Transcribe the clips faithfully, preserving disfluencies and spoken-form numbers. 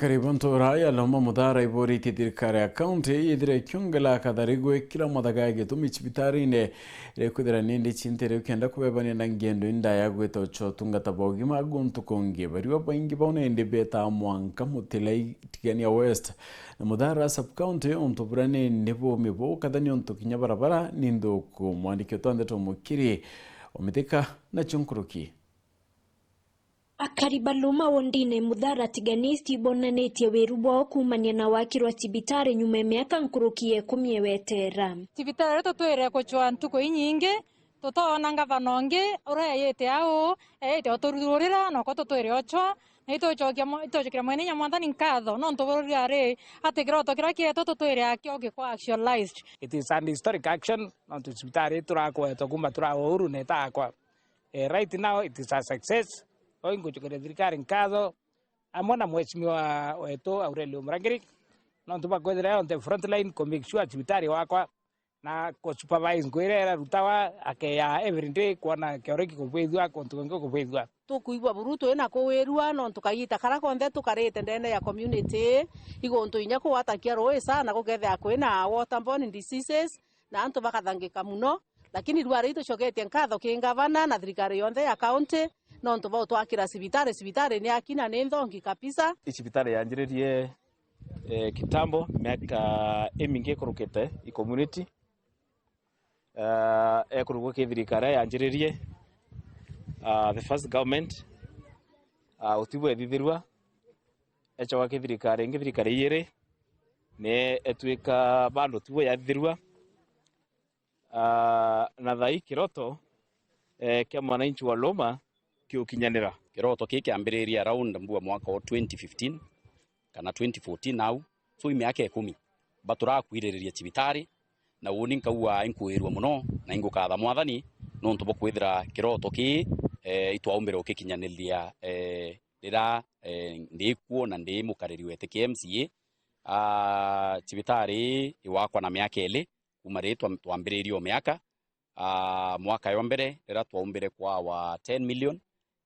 Karibu ntura ya Loma Muthara iburitie thirikari ya kaunti yithire ikiongela kathari gwikira mathaga ya gitumi cibitarine iria ikwithira nindi cintere ukenda kubebania na ngendo indaya gwita ucio utungata bwa ugima guntu kungi. Bariwa baingi bao nindi beta mwanka Mutilai Tigania West na Muthara sub county untu bura nindi bumi bo kathani untu kinya barabara ni nthuku. Mwandiki utwa ndeto Mukiri Omithika nacio nkuruki. Akari ba Loma wondine Muthara Tigania East ibonanitie wiru bwao kuumania na wakirwa cibitari nyuma ya miaka nkuruki ya ikumi eweteera. Cibitari ritutwire kucwa ntuku inyingi, tutoona ngavana ungi uria eyite au, eyite utururira, noko tutwire ocwa, na itucokia mwa-, itucokeria Mwene Inya Mwathani nkatho, nontu buri ari ati kiroto kiria kietu tutwire akio gikwa actualized. It is an historic action, nontu cibitari turakwetwa kuma turawa uhuru na itakwa. Eh, right now it is a success. Oi, ngucokeria thirikari nkatho, amwe na mheshimiwa wetu Aurelio Murangiri, nontu bakwethira on the front line ku make sure cibitari wakwa na ku supervise ngwira irarutawa, akeya every day kwona kioro gikubwithua, kuntu kungi kubwithua. Tukwigua buru twina kuwirua, nontu kagita kara konthe tukarite ndene ya community, iguntu inya kugwatakia ruisa na gukethira kwina waterborne diseases, na antu bakathangika muno. Lakini rua ri tucoketie nkatho ki ngavana na thirikari yonthe ya kaunti, nontu bwa utwakira cibitari. Cibitari ni akina ni nthongi kabisa. I cibitari yanjiririe, eh, kitambo, miaka imingi ikurukite i community. Eh, ekurugwa ki thirikari yanjiririe, ah, the first government, ah, utibu ethithirua, echoka ki thirikari ingi, thirikari iyiri, ni etwika bado utibu yathithirua. Ah, na thai kiroto, eh, kia mwananchi wa Loma kiukinyanira. Kiroto kii kiambiririe around mbua mwaka wa twenty fifteen kana twenty fourteen au. So, i miaka ikumi baturakwiririria cibitari, na uni nkauga inkuirua muno na ingukatha Mwathani nontu bwa kwithira kiroto kii, eh, itwaumbire ukikinyaniria, eh, rira, eh, ndi kuo na ndi mukariri wete ki M C A. Ah, cibitari ii iwakwa na miaka ili, kuma ri twa-, twambiririe o miaka. Ah, mwaka jwa mbere, riria twaumbire kwawa ten million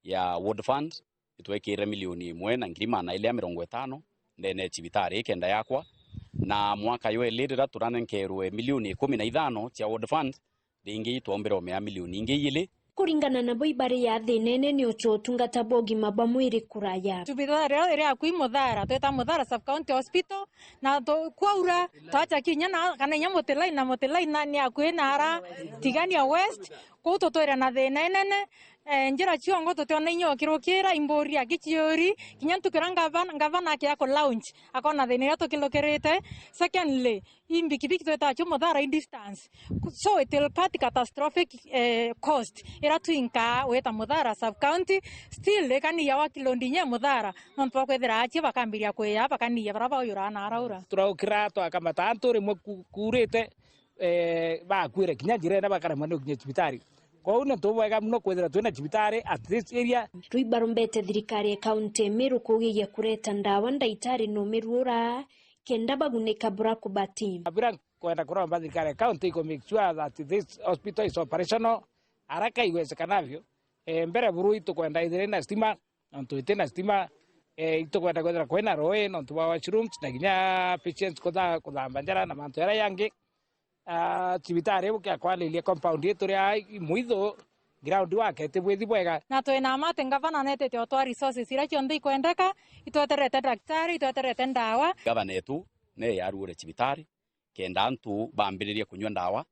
ya ward fund, itwekirire milioni imwe na ngiri magana ili ya mirongo itano ndene ya cibitari ii kenda yakwa. Na mwaka jwa ili, riria turanenkerwe milioni ikumi na ithano cia ward fund, ringi twaumbire omea milioni ingi ijili. Kuringana nabo, ibari ya thina inene ni ucio utungata bwa ugima bwa mwiri kuraya. Cibitari iria, iria akui Muthara, twita Muthara Sub County Hospital, na tu-, kwaura, twacha kinya na, kana inya Mutilai, na Mutilai na, ni akui na ara Tigania West, kuu tutwire na thina inene. Eh, njira ciongo tutiona inya ukirukira, imburi akiciuri, kinya ntuku iria ngavana, ngavana akia ku launch, akona thina iria tukirukirite. Secondly, i mbikibiki twitaga cio Muthara i distance. So it will cut catastrophic, eh, cost iria twinkaa wita Muthara Sub County. Still, ikaniya workload inya Muthara, nontu bwa kwithira achia bakambiria kwiya, bakaniya baria bauyuraa na araura. Turaukira twakamata antu rimwe ku-, kuurite, eh, bakuire kinya njirene bakaremwa ni gukinya cibitari. Kwou ni untu bubwega muno kwithira twina cibitari at this area. Rui barombete thirikari ya kaunti ya Meru kugiria kureta ndawa, ndaitari na umiruura kenda bagunika bura kubati. Abira kwenda kuromba thirikari ya county iko make sure that this hospital is operational haraka iwezekanavyo. Eh, mbere buru itukwenda ithire na stima, nontu itina stima, eh, itukwenda kwethira kwina rui nontu bwa washrooms na kinya patients kutha-, kuthamba njara na mantu jaria jangi. Ah, cibitari iu kia kwariria compound itu ria i mwithu, ground work itibwithi bwega. Na twina mati ngavana netete otwa resources iria cionthe ikwendeka, itweterete daktari, itweterete ndawa. Gavana etu ne yaruure cibitari, kenda antu bambiririe kunyua ndawa,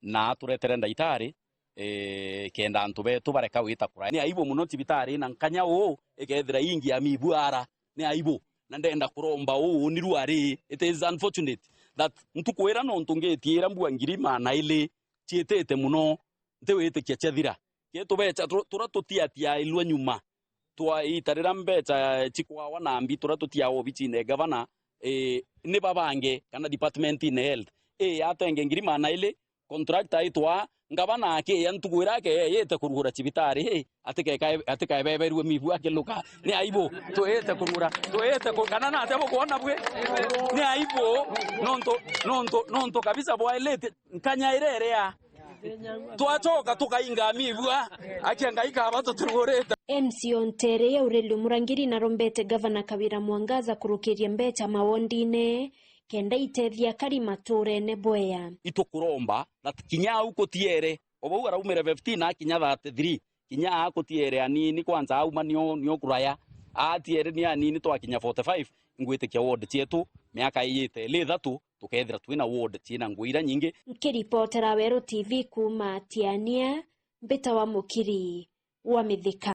na aturetere ndaitari, eh, kenda antu betu bareka gwita kuraya. Ni aibu muno cibitari na nkanya uu ikethira ingi ya mibuara. Ni aibu. Na ndenda kuromba uu ni ruari. It is unfortunate that ntuku ira nontu ngitie ira mbua ngiri maana ili ciitite muno, ntiwitikia ciathira. Kitubecha tu-, tura tutiatiailua nyuma. Twa ita riria mbecha cikwawa na mbi, turia tutiawa obicine ya gavana, eh, ni babange kana department ine health. Eh, atenge ngiri maana ili, contractor aitwa, ngavana akiya ntuku iria akeyete kurugura cibitari, eh, atikeka-, atikaebeberue mibu akiluka. Ni aibu, twiyite kurugura, twiyite ku-, kana natia bukwona bwi? Ni aibu, nontu, nontu, nontu kabisa bwailite nkanya iria iria Twacoka tukainga mibua, akia Ngai kaba tuturugurite. M C O ntere ya Aurelio Murangiri narombete Gavana Kawira Mwangaza kurukiria mbeca mawondine kenda itethia akari maturene bwea. Itukuromba that kinya au kutiere, o bau araumire fifteen akinya thirty-three, kinya aa kutiere anini, kwanza auma nio, nio kuraya, aa tiere ni anini, twakinya forty-five, ngwitikia ward cietu miaka iyite ili ithatu, tukethira twina ward ciina ngugi iria nyingi. Nkiripotera Weru T V kuuma Tiania, mbita wa Mukiri wa Mithika.